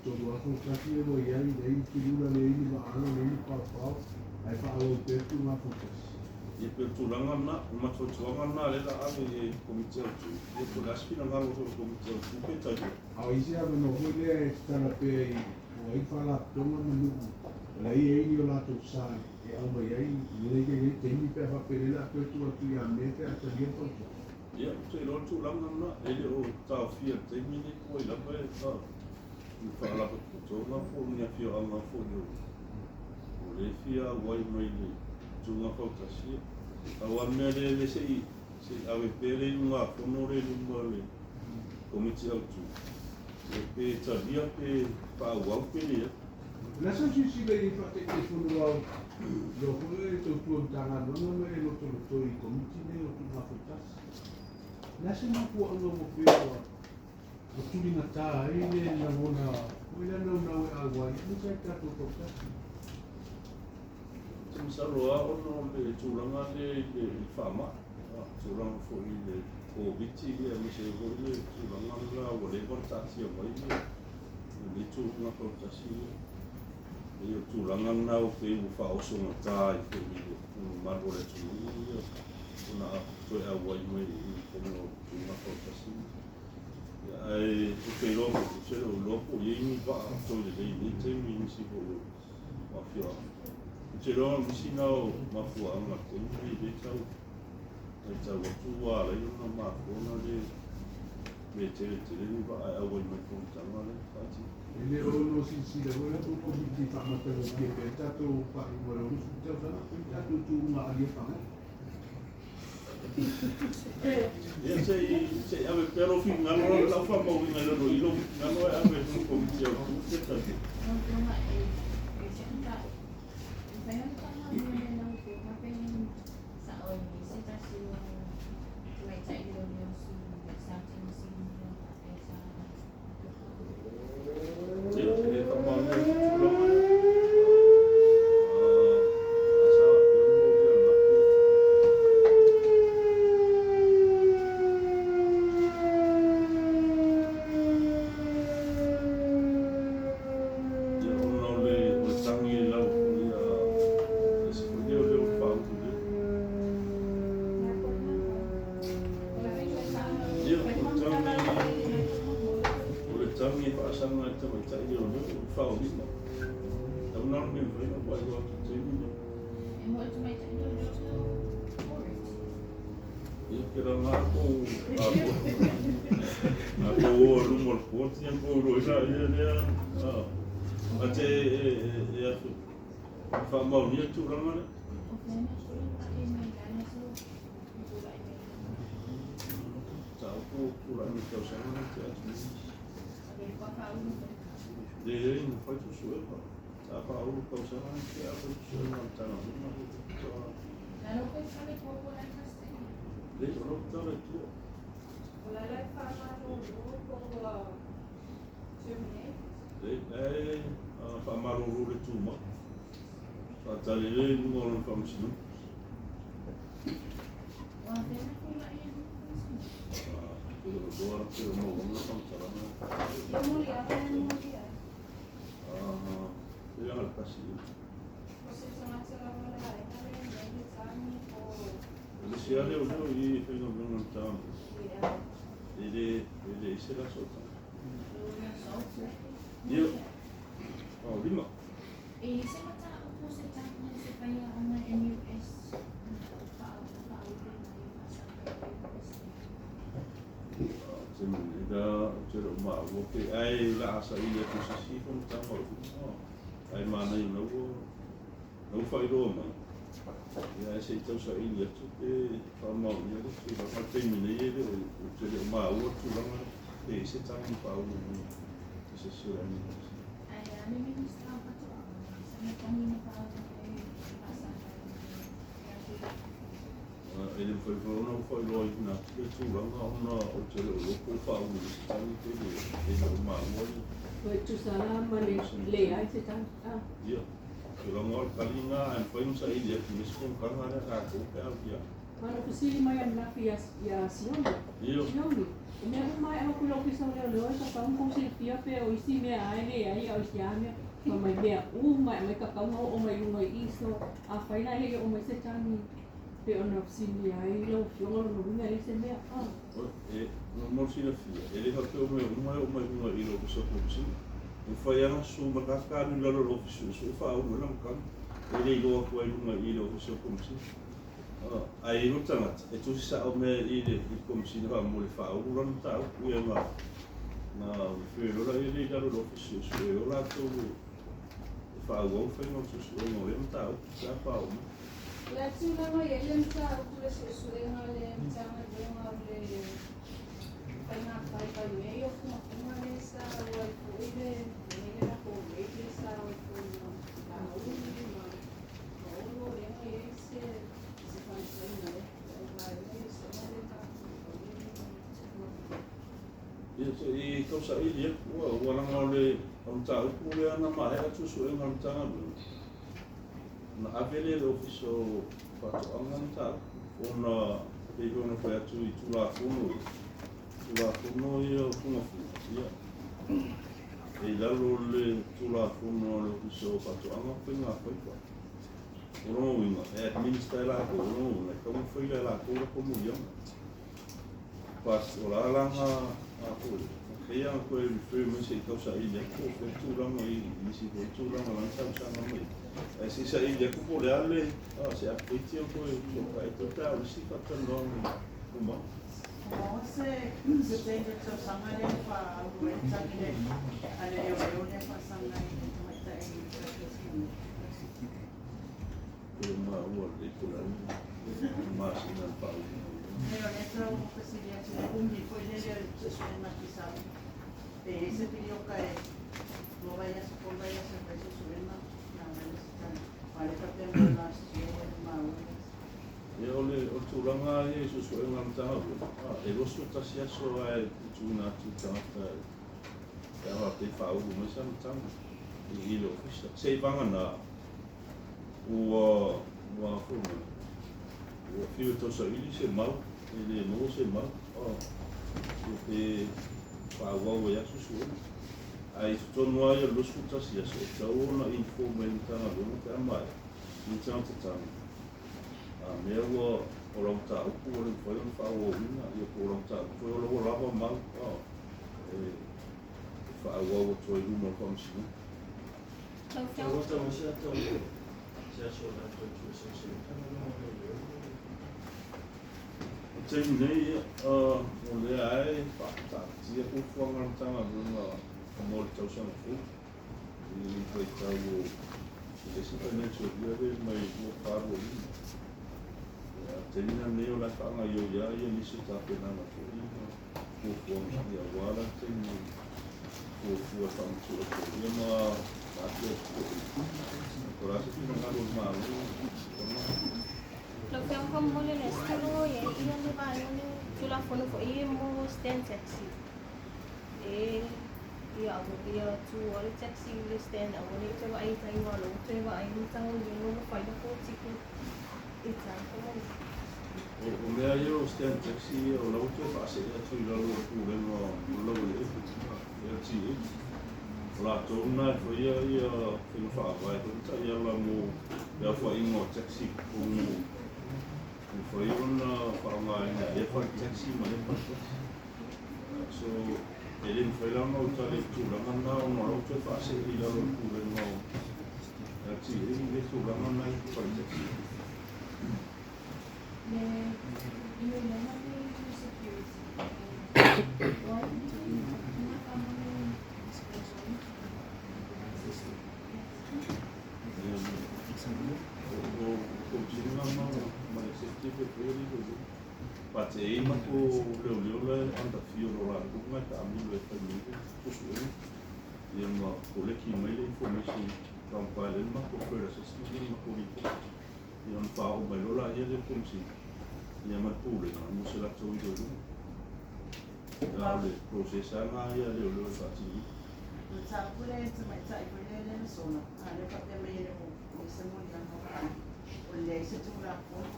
Tolu aso tasi e ua i ai, leai ni kilula, leai ni vaaalo, leai ni paopao, ae faaauau pea le tuuga fautasi. Ia pei o le tulaga lena, o le matou fautuaga lena lea o le a ave i le Komiti Autu, ia po o le a se finagalo foi o le Komiti Autu pe talia. A o i ai se avanoa foi lea e tatala pea i po o ai faalapotopotoga ma nuu o la e i ai ni o latou sa e aumai ai ina ia i ai taimi pe a faapea o lea o le a toe tuu atu ia Me pe a talia le fautuaga. Ia, ou te iloa le tulaga lena, e le o taofia i le taimi lenei po o ai lava e ni faalapotopotoga po o ni afioaga foi o lea e fia auai mai i le tuuga fautasi. Pau lava le mea lea se i ave pea le iugafono lea i luma o le Komiti Autu, pe talia pe faaauau pe leai. O le a sau silasila i faa-Taitaifono aua iloa foi oe e tautua i Matagaluega ma e lotolotoi i Komiti nei o Tuuga Fautasi. O le a se mafuaaga ua pei ua ua tuligata ai le lagona foi lea naunau e auai aemaise ai le tatou fautasi? Ou te masalo lava ona o le tulaga lea i le faamai, tulaga foi i le Koviti aemaise ai foi le tulaga lena ua leva ona taatia mai lenei tuuga fautasi ia. E pei o le tulaga lena ua pei ua faaosogata ai foi i le mamalu o le atunuu ia ona toe auai mai i totonu o tuuga fautasi. Ae ou te iloa foi, ou te le o iloa po o i ai ni vaa toe lelei i lenei taimi i nisi foi o afioaga. Ou te iloa o nisi na o mafuaaga o le taimi lenei lea e tau matau atu ua ala ai ona mafua ona le le tele tele ni vaa e auai mai i fonotaga lea e faatino. E le o ono silasila foi la outou Komiti e faamatagofie pea le tatou faaiuga o le 60 tausaga pei tatou tuuga alia fagota. Ia se i ave pea lou finagalo, o lau faamauina i lalo i lou finagalo e ave i le Komiti Autu pe tali. Ia, e faamaonia le tulaga lea. A sa faapea ona molia ananafi. Ia, ona o le o le tagi i lau foi a ese foi lea o leo o le faaulu lea. Ia, o le tagi e faasaga i le tamaitai leoleo, o le faolima. Tau na o le mea e mafai ona ou faailoa atu i le taimi lenei. Ia, pe la nga kou a kou o i luma o le court, ia kou iloa ai laia lea. A te e afe faamaonia le tulaga lea. Mataupu ua tulai mai tausaga na tea atu nei. Leai, na fai suesuega. Sa faaulu tausaga na tea fai suesuega a le Matagaluega lea faatoa. Leai, o lau tala i tua. Leai, e faamalolo le tumau. Faatali lea i luga o lona faamasinoga. Pe o maua mai faamatalaga. Pe aga le pasi. O le isi lava leoleo i i faigaluega i le Matagaluega. E le e ese la sootaga. Ia, o lima. Te mene la, ou te le o maua pe ai la a saili atu i se isi fonotaga o luma. Ai manaia na ua na ua faailoa mai. Ia ae se i tau saili atu pe faamaonia le tulaga. O le taimi nei e le o, ou te le o maua le tulaga lea pe i ai se tagi faaulu mai i se isi o le NUS. E le mafai foi ona ou faailoaina atu le tulaga ona ou te le o iloa po o faaulu i se tagi pe leai, e le o maua le. Ua tusa la ma le leai se tagi. Ia, tulaga o le taliga ae mafai ona saili atu i le isi fonotaga lea a tatou pe a alu i ai. Ma na fesili mai ananafi ia Sione. Sione, o mea uma e avatu i le Ofisa o Leoleo e tatau ona tou silafia pe o isi mea lava e leai a o isi lava mea. Fai mai mea uma e aumai tatau ona oo mai i luga i i. So, afai la e le i oo mai se tagi pei ona fesiligia ai lau Afioga, o lona uiga e leai se mea. E, mo le silafia, e le faapea o mea uma e oo mai i luga i le Ofisa o Komesina. E mafai lava ona susu mai tagata alu i lalo o le Ofisa Suesue e faaulu ai lana tagi. E le iloa atu ai i luga i le Ofisa o Komesina. Ae i ai loa tagata e tusi sao mea i le Komesina faamolemole e faaulu lana mataupu, ia na refer loa lea i lalo o le Ofisa Suesue e o latou e faaauau le faiga o le suesuega o lea mataupu pe a faaoo mai. O le a tulaga i ai le mataupu le suesuega a le Matagaluega o le Faiga Faiva i mea ia o fugafuga lea sa o ai foi le mea lea latou rate lea sa o ai foi ma Laauli ma Olo lea na i ai se faamasinoga lea vaega ia sema lea na Ia, se i tausaili atu, ua laga o le mataupu lea na maea suesuega a le Matagaluega, na ave lea i le Ofisa o Faatoaga mataupu, ona pei foi ona fai atu i Tulafono ia, Tulafono ia o fugafuga, ia, e i lalo o le Tulafono a le Ofisa o Faatoaga ma Faiga Faiva. O lona uiga, e administer e latou, o lona uiga, e tatau ona faila e latou latou moliaga. But o la la na foi, pei ona toe refer mai se i tausaili atu po o fea tulaga i nisi foi tulaga la na talosaga mai. Ae se i saili atu po o le a le se update ia toe fesootai atu ai pe a o le isi faatalanoaga uma. O se taimi o le tausaga lea e faaulu ai le tagi le a le leoleo lea e faasaga i le tamaitai i le Palestine. Pe maua lelei po o le a le masina na faaulu mai ai. Lea o lea tau fesili atu le umi foi lele o le suesuega a Tuisamu. Pe i ai se pilioka e 2 vaiaso, 3 vaiaso e fai suesuega na aumai le isi tagi. Aua o lea faapea mai last year ua le maua le isi. Ia o le tulaga lava ia i suesuega a le Matagaluega, e 21 aso lava e tuuina atu i tagata pe a faapea e faaulu mai sana tagi i le Ofisa. Seivaga na ua foi mai, ua fiu e tausaili se mau, e le maua se mau, ia pe faaauau ai lava suesuega. Ae i totonu lava ia o le 21 aso, e tatau ona inform mai le Matagaluega pe a maea i le tagata tagi. A mea ua o lau mataupu ua le mafai ona faaauauina, ia po o lau mataupu foi o la ua lava mau e faaauau atu ai i luma o le Faamasinoga. O le taimi nei, o lea lava e faataatitia fuafuaga a le Matagaluega mo le tausaga fou i vaitau o le isi financial year lea mai 24/25. Ia, o le taimi la lenei o la e faagaoioi lava ia nisi o tapenaga foi ma fuafuaga ia aua la le taimi fuafua e faamatuu atu ai ia ma taatia atu foi po o le a se finagalo o le Malo. Lau Afioga faamolemole le aso i ai ia le vaega le Tulafono foi e mo stand taxi. E ia ia tu le taxi le stand aua ne i toe vaai tai malo toe vaai ni tago i le fai la ticket i tau faamolemole. O mea ia o stand taxi o la ua toe faasee atu i lalo o le Pulega o Laueleele, LTA. O latou lena e faia ia faiga faavae foi ma taiala mo le aofaiga o taxi i totonu e mafai ona faaaogaina e lea fale taxi ma lea fale taxi. So, e le mafai la ona ou tali i le tulaga lena ona o la ua toe faasee i lalo o le Pulega o LTA le tulaga lena i fale taxi. Le iloiloga le security. Why did you expression? O Komesina ma le executive e faia le iloiloga. But e i ai matou leoleo la e under fear o latou na e taamilo e fai mai le suesuega ia ma koleki mai le information compile ai le matou threat assessment ma le matou report. Ia ona faaoo mai loa laia lea i le Komesina ia ma le Pulega mo se latou iloiloga. A o le process lava lena ia a leoleo e faatinoina. O le mataupu lea i le tamaitai foi lea na sola, a o lea faapea mai e le o i ai se moliaga o O le leai se Tulafono,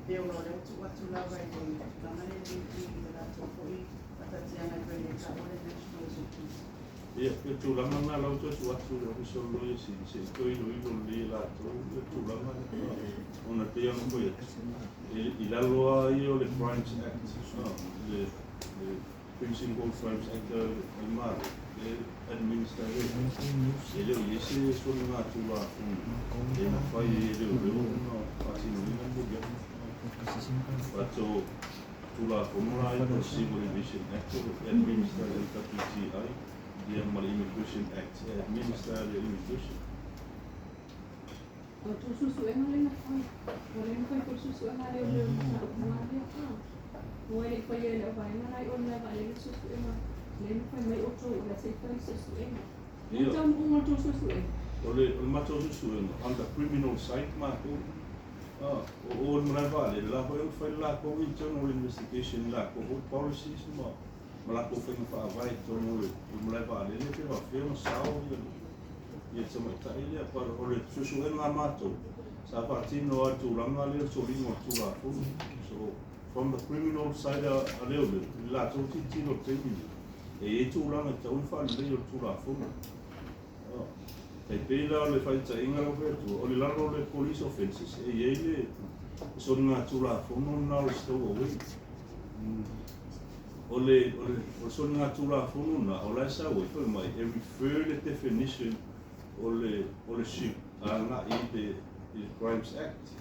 pe ona o lea ua tuu atu lava i le tulaga lea e i le latou foi faataatiaga e pei ona taua le National SOPs. Ia, pe tulaga na lau toe tuu atu i le Ofisa o le Loia Sili se i toe iloilo lelei e latou le tulaga lea, ona e pei ona fai atu, i lalo lava ia o le Crimes Act, le Principal Crimes Act a le Malo e administer ai, e le o i ai se soligatulafono e mafai ai e leoleo ona faatinoina le moliaga. But o Tulafono la ia po o le Civil Aviation Act o lo o administer e le LWTI, ia ma le Immigration Act e administer e le Immigration. O tou suesuega lea na fai. Ua le mafai foi le suesuega a leoleo i le mataupu la lea. Ua e le i faia e le auvaega la i o i le malae vaalele le suesuega. Lea na fai mai outou o le a se i fai le suesuega. O le a le taunuuga o le tou suesuega? O le matou suesuega, on the criminal side matou. O o i le malae vaalele la foi ona fai le latou internal investigation i latou foi policies ma latou faiga faavae i totonu o le malae vaalele pe faapefea ona sao ia le tamaitai lea. But o le suesuega a matou, sa faatino lava i le tulaga lea o le soliga o le Tulafono. So, from the criminal side a leoleo, i le latou tilotilo i le taimi lenei, e i ai tulaga e tatau ona faaleleia o le Tulafono. Tai pei la o le faitaitaiga lau fai atu, o le lalo o le Police Offences, e i ai le soligatulafono lena o le stowaway. O le soligatulafono lena, o la e sau ai, fai mai, e refer le definition o le ship agai i le Crimes Act.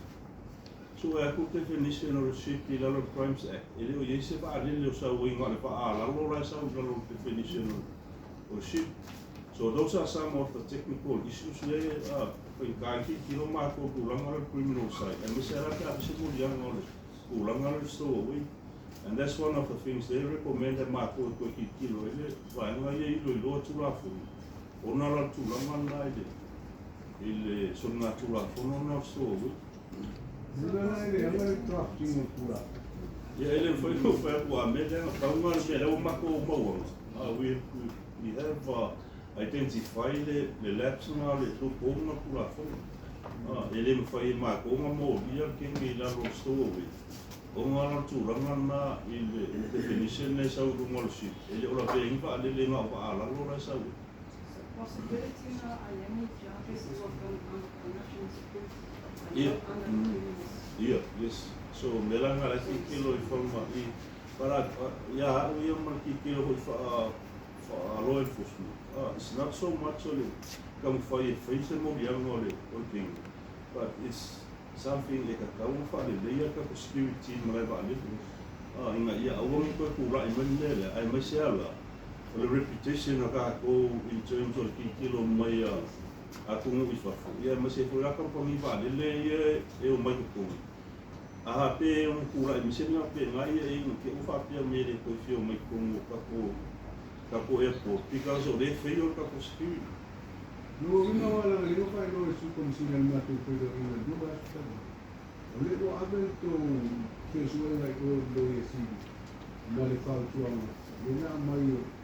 Sue atu le definition o le ship i lalo o le Crimes Act, e le o i ai se vaalele o sau ai, na o le vaa lalo la e sau i lalo o le definition o le ship. So those are some of the technical issues lea faigata ai tilotilo matou i tulaga lea o le criminal side, aemaise lava pe a fai se moliaga o le tulaga lea o le stowaway. And that's one of the things they recommend e matou e toe tilotilo ai le vaega ia iloiloa Tulafono, ona la le tulaga lena i le soligatulafono lena o le stowaway. Lea e leaga le drafting o le Tulafono. Ia, e le mafai ona fai atu a mea lea na pau lena o le mea lea ua matou mauaga. We have identified le lapse lena o le loophole na Tulafono. E le mafai e matou ona molia le kenge i lalo o le stowaway, ona la le tulaga lena i le definition lea e sau i luga o le ship, e le o lavea ai ni vaalele, na o vaa lalo la e sau ai. Possibility na any charges were from under national security and not under criminals. Yeah, yes. So me la nga la tilotilo i falemai para ia au ia ma le tilotilo foi faa law enforcement. It's not so much o le taumafai e fai se moliaga o le kenge, but it's something e tatau ona faaleleia le tatou security i le malae vaalele. Ina ia aua ne i toe tulai mai le mea lea, aemaise ala o le reputation a tatou in terms o le tilotilo mai a atunuu i fafo, ia aemaise foi la kamupani vaalele ia e omai totonu. A pe ona tulai mai se mea faapena ia e ina te i ua faapea mai e le toe fia omai totonu o tatou airport because o lea e fail le tatou security. No uiga ua laga lea faailoa e Sui Komesina i le matou feiloaiga i le 2 vaiaso talu ai. O lea ua ave le tou suesuega i o i le Loia Sili ma le fautuaga lea na aumai.